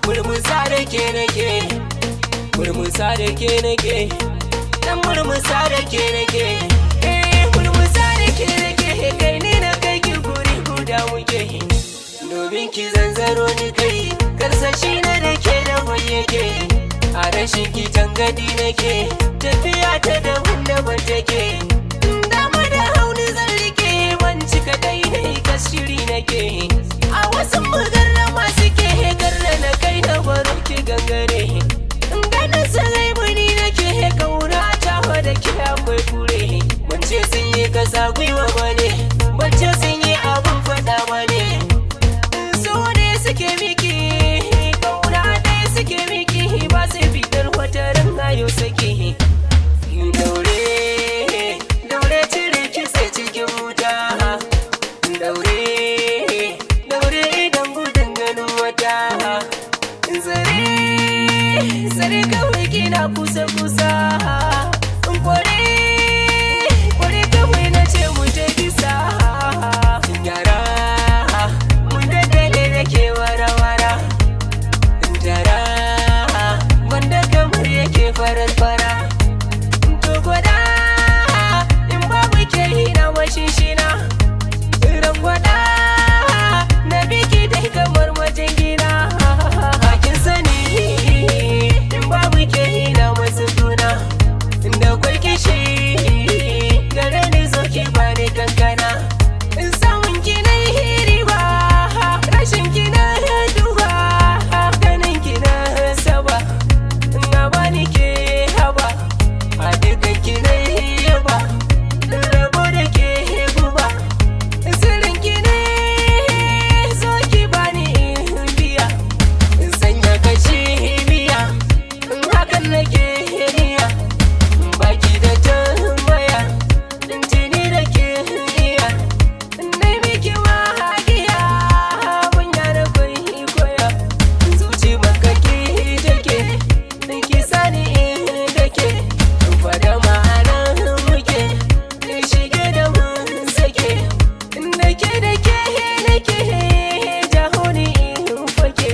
Murmusa da ke nake, murmusa da ke nake, dan murmusa da ke nake. Eh, murmusa da ke nake, kai ni na kai ki guri guda muke. Domin ki zanzaro ni kai, karsashi na da ke da yake. A rashin ki tangadi nake, tafiya ta daban daban take. Dama da hauni zan rike, ban cika daidai kashiri nake. A wasu mugarrama suke garra na kai na baro ki gangare. Ganin sarai muni nake kauna ta da ke akwai kure. Ban ce sun yi kasa gwiwa bane, ban ce sun yi abun faɗa bane. Su ne suke miki, kauna ɗaya suke miki, ba su fitar wata ran ayo sake. Daure, daure cire kitse cikin wuta. Daure, daure idan gudun ganin wata. Zare, zare kawai kina kusa kusa. Kware, kware kawai na ce mu je bisa. Yara, mun daddale da ke wara-wara. Tara, wanda kamar yake farar fara. To gwada, in babu ke na mashishina. Rangwada, na biki dai kamar majingina. Kin sani, in babu ke na masu tuna. Da kwai kishi, gare ni zo ki bani kankana. In samun ki na riba, rashin ki na duba. Ganin ki na saba, na bani ke haba. A dukan ki na yaba, rabo da ke guba. Sirrin ki ne, zo ki bani in biya. In sanya kashi biya, in hakan nake niya. Baki da tambaya, tuni da ke iya. Nai miki wahagiya, mun yana koya. Zuci makaki take, ki sani in dake. Fada ma'ana muke, shige da mun sake. Dake dake nake, jaho ni in fake.